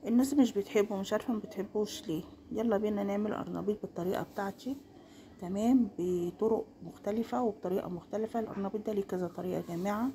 الناس مش بتحبه، مش عارفه ما بتحبوش ليه. يلا بينا نعمل قرنبيط بالطريقة بتاعتي، تمام، بطرق مختلفة وبطريقة مختلفة. القرنبيط ده ليه كذا طريقه يا جماعة،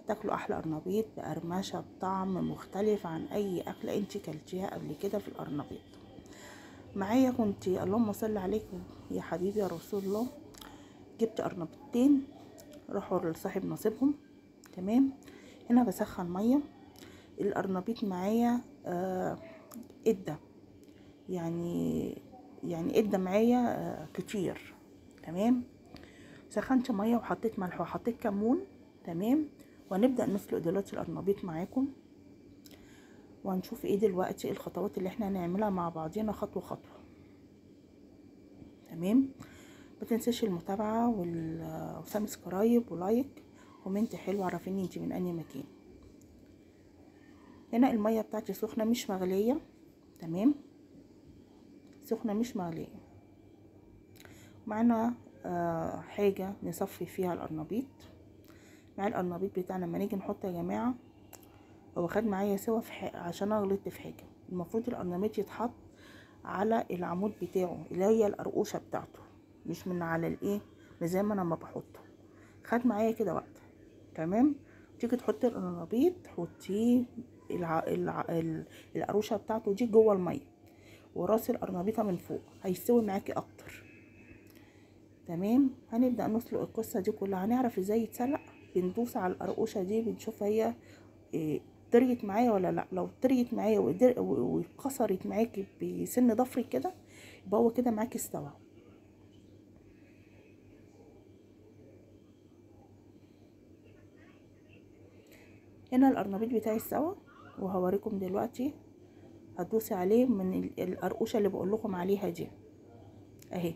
تاكلوا احلى قرنبيط بقرمشه بطعم مختلف عن اي اكله انت كلتيها قبل كده في القرنبيط. معايا كنت اللهم صل عليكم يا حبيبي يا رسول الله، جبت قرنبيطتين راحوا لصاحب نصيبهم، تمام. هنا بسخن مية. القرنبيط معايا ادى يعني ادى معايا كتير، تمام. سخنت مية وحطيت ملح وحطيت كمون، تمام. وهنبدا نسلق دلوقتي القرنبيط معاكم، وهنشوف ايه دلوقتي الخطوات اللي احنا هنعملها مع بعضينا خطوة خطوة، تمام. ما تنساش المتابعة وال subscribe و like comment حلو، عرفيني انت من انهي مكان. هنا المية بتاعتي سخنة مش مغليه، تمام، سخنة مش مغليه. معانا حاجة نصفي فيها القرنبيط. مع القرنبيط بتاعنا لما نيجي نحط يا جماعة، هو خد معايا سوا في عشان انا غلطت في حاجة. المفروض القرنبيط يتحط على العمود بتاعه اللي هي القرقوشه بتاعته، مش من على الايه، مش زي ما انا ما بحطه. خد معايا كده وقت، تمام. تيجي تحطي القرنبيط تحطيه القروشه بتاعته دي جوه المية، وراس القرنبيطه من فوق، هيستوي معاكي اكتر، تمام. هنبدا نسلق القصة دي كلها. هنعرف ازاي يتسلق، بندوس على القرقوشه دي بنشوف هي طريت معايا ولا لا. لو طريت معايا واتكسرت معاكي بسن ضفرك كده، يبقى هو كده معاكي استوى. هنا القرنبيط بتاعي استوى، وهوريكم دلوقتي. هتدوسي عليه من القرقوشه اللي بقول لكم عليها دي اهي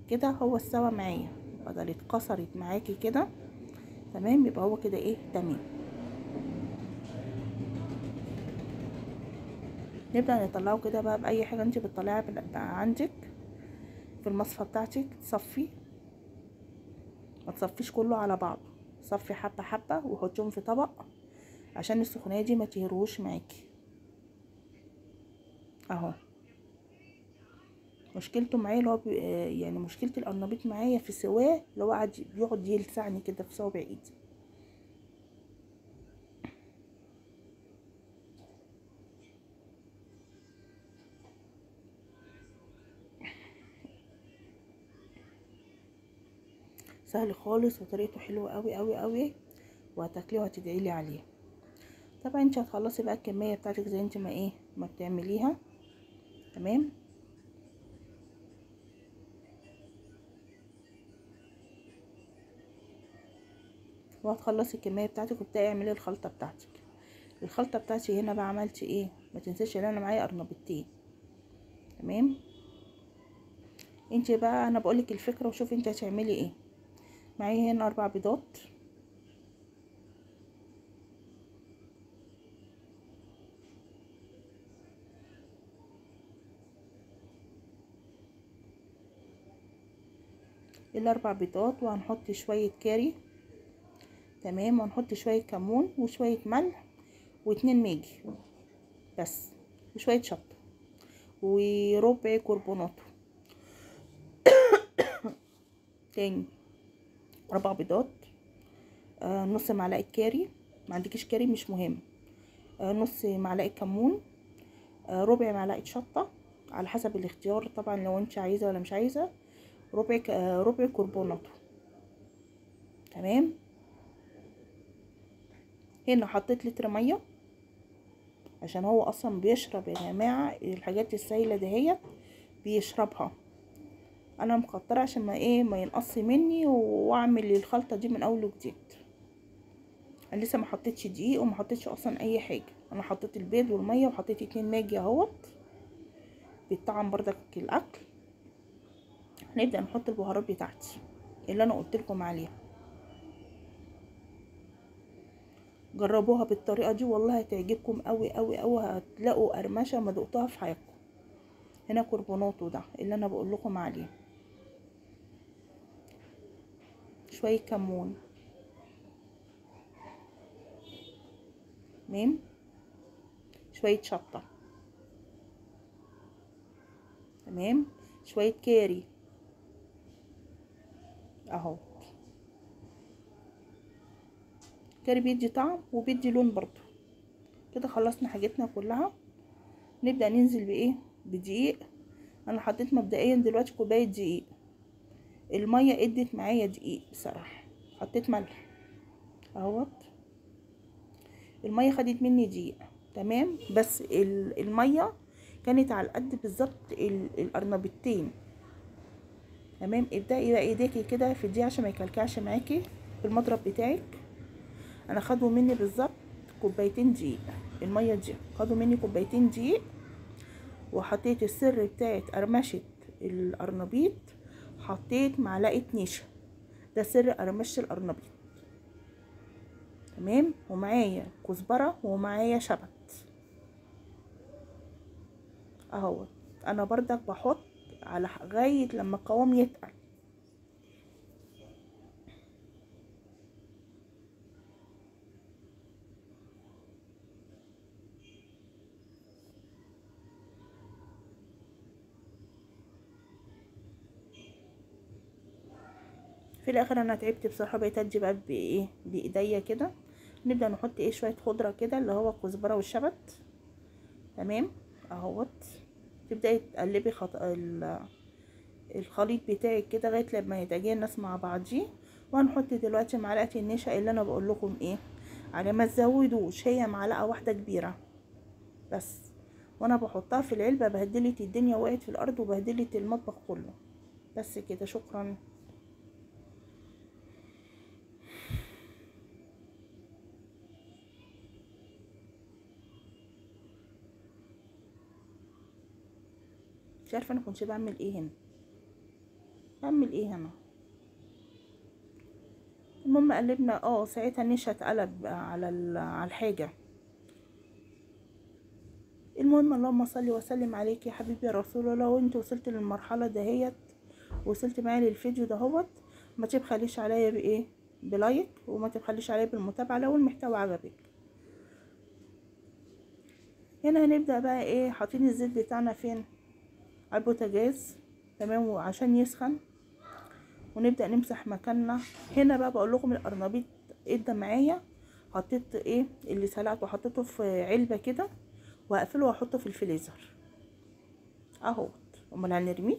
كده، هو استوى معايا بدل اتكسرت معاكي كده، تمام. يبقى هو كده ايه، تمام. نبدأ نطلعه كده بقى بأي حاجة انت بتطلعيها بقى عندك في المصفى بتاعتك. تصفي، ما تصفيش كله على بعضه، صفي حبة حبة وحطيهم في طبق عشان السخونية دي ما تهروش معاكي. اهو مشكلته معايا اللي هو يعني مشكلة القرنبيط معايا في سواه، اللي هو قاعد بيقعد يلسعني كده في صوابع ايدي. سهل خالص وطريقته حلوة قوي قوي قوي، وهتاكليه وهتدعي لي عليه. طبعا انت هتخلصي بقى الكمية بتاعتك زي انت ما ايه ما بتعمليها، تمام. وهتخلصي الكمية بتاعتك وبتاعي اعملي الخلطة بتاعتك. الخلطة بتاعتي هنا بقى عملت ايه، ما تنساش ان انا معايا قرنبيطتين، تمام. انت بقى انا بقولك الفكرة وشوفي انت هتعملي ايه. معايا هنا 4 بيضات، ال4 بيضات، وهنحط شوية كاري، تمام، وهنحط شوية كمون وشوية ملح و2 ماجي بس، وشوية شطه وربع كربوناته. تاني 4 بيضات، نص معلقه كاري، ما عندكيش كاري مش مهم، نص معلقه كمون، ربع معلقه شطه على حسب الاختيار طبعا لو انت عايزه ولا مش عايزه، ربع كربوناته، تمام. هنا حطيت لتر مية عشان هو اصلا بيشرب يا جماعة الحاجات السايله دهيت بيشربها. انا مكتره عشان ما ايه ما ينقص مني، واعمل الخلطة دي من اول وجديد. انا لسه ما حطيتش دقيق وما حطيتش اصلا اي حاجة، انا حطيت البيض والمية وحطيت 2 ماجي اهوت بالطعم بردك الاكل. هنبدا نحط البهارات بتاعتي اللي انا قلت لكم عليها. جربوها بالطريقة دي والله هتعجبكم قوي قوي قوي، هتلاقوا قرمشه ما دقتوها في حياتكم. هنا كربوناته ده اللي انا بقول لكم عليه، شوية كمون، تمام، شوية شطه، تمام، شوية كاري اهو. كاري بيدي طعم وبيدي لون برضو. كده خلصنا حاجتنا كلها. نبدأ ننزل بايه؟ بدقيق. انا حطيت مبدئيا دلوقتي كوباية دقيق، المية ادت معايا دقيق بصراحة. حطيت ملح اهوت، المية خدت مني دقيق، تمام. بس المية كانت على قد بالظبط القرنبيطتين، تمام. ابدأي بقى ايديكي كده في الدقيق عشان ما يكلكعش معاكي بالمضرب بتاعك. انا خدوا مني بالظبط كوبايتين دقيق، المية دي خدوا مني كوبايتين دقيق. وحطيت السر بتاعت قرمشه القرنبيط، حطيت معلقه نشا، ده سر قرمشه القرنبيط، تمام. ومعايا كزبره ومعايا شبت اهو. انا بردك بحط على لغاية لما القوام يتقل. في الاخر انا تعبت بصراحة، بقيت ادي بقى بايه بايديا كده. نبدا نحط ايه شوية خضرة كده اللي هو الكزبره والشبت، تمام اهوت. تبداي تقلبي الخليط بتاعك كده لغاية لما يتجانس مع بعضيه. وهنحط دلوقتي معلقه النشا اللي انا بقول لكم ايه على ما تزودوش، هي معلقه واحدة كبيرة بس. وانا بحطها في العلبة بهدلت الدنيا، وقعت في الارض وبهدلت المطبخ كله. بس كده، شكرا. مش عارفه انا كنت بعمل ايه هنا، بعمل ايه هنا. المهم قلبنا، ساعتها النشا اتقلب على الحاجة. المهم اللهم صل وسلم عليك يا حبيبي يا رسول الله. وانت وصلت للمرحلة دهيت، وصلت معايا للفيديو دهوت، ما تبخليش عليا بايه، ب like، وما تبخليش عليا بالمتابعة لو المحتوى عجبك. هنا هنبدا بقى ايه، حاطين الزيت بتاعنا فين؟ على البوتاجاز، تمام، وعشان يسخن. ونبدا نمسح مكاننا. هنا بقى بقول لكم القرنبيط ادى معايا، حطيت ايه اللي سلقته، حطيته في علبة كده وهقفله واحطه في الفريزر اهو. امال هنرميه؟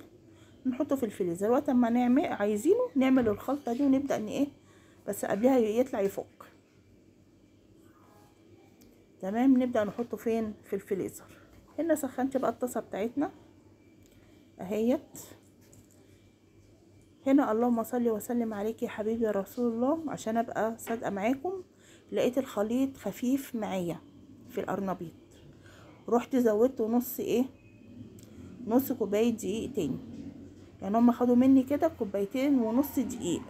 نحطه في الفريزر وقت ما نعمل عايزينه نعمل الخلطة دي ونبدا ان ايه، بس قبلها يطلع يفك، تمام. نبدا نحطه فين؟ في الفريزر. هنا سخنت بقى الطاسه بتاعتنا اهيت. هنا اللهم صل وسلم عليك يا حبيبي يا رسول الله. عشان ابقى صادقة معاكم، لقيت الخليط خفيف معايا في القرنبيط، رحت زودته نص ايه، نص كوباية دقيق تاني. يعني هم خدوا مني كده كوبايتين ونص دقيق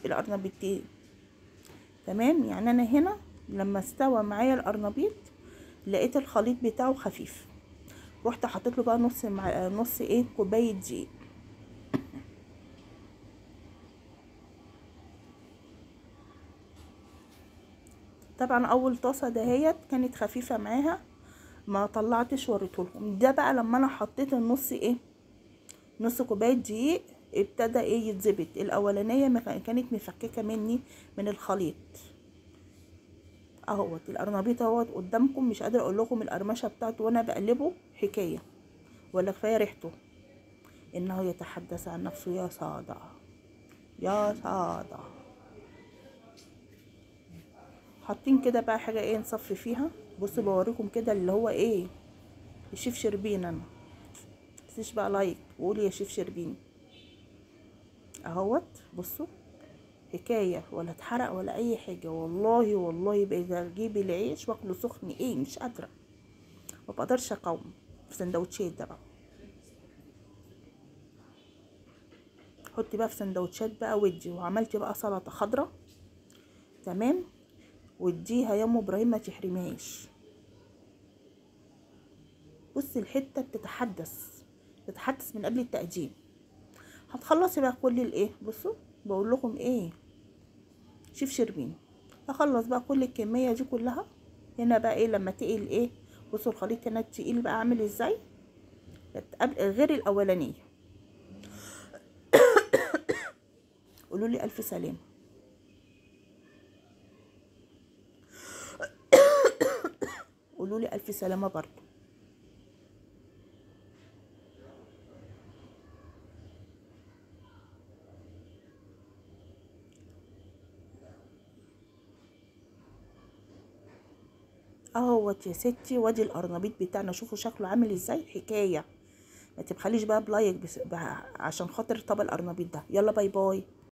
القرنبيطين، تمام. يعني انا هنا لما استوى معايا القرنبيط لقيت الخليط بتاعه خفيف، رحت حطيت له بقى نص ايه كوباية دقيق. طبعا اول طاسه دهيت كانت خفيفة معاها، ما طلعتش وريته لكم. ده بقى لما انا حطيت النص ايه، نص كوباية دقيق، ابتدى ايه يتظبط. الاولانية ما كانت مفككة مني من الخليط اهوت. القرنبيط اهوت قدامكم، مش قادرة اقول لكم القرمشه بتاعته وانا بقلبه حكاية، ولا كفاية ريحته. انه يتحدث عن نفسه يا ساده يا ساده. حاطين كده بقى حاجة ايه نصفي فيها. بصوا بوريكم كده اللي هو ايه الشيف شربين. انا متنسيش بقى like وقولي يا شيف شربين اهوت. بصوا حكاية، ولا اتحرق ولا اي حاجة. والله والله بقيت اجيب العيش واكله سخن ايه، مش قادرة، ما بقدرش اقاوم في سندوتشات. ده بقى حطي بقى في سندوتشات بقى ودي. وعملتي بقى سلطة خضراء، تمام، واديها يا ام ابراهيم ما تحرمهاش. بصي الحتة بتتحدث، بتتحدث من قبل التقديم. هتخلصي بقى كل الايه، بصوا بقول لكم ايه شيف شربين. هخلص بقى كل الكمية دي كلها هنا بقى ايه لما تقل ايه، بصوا الخليط هنا التقيل بقى عامل ازاي غير الاولانية. قولوا لي الف سلامه. قولوا لي الف سلامه برضو. اهوت يا ستي، وادي القرنبيط بتاعنا، شوفوا شكله عامل ازاي، حكاية. ما تبخليش بقى ب like عشان خاطر طبق القرنبيط ده. يلا bye bye.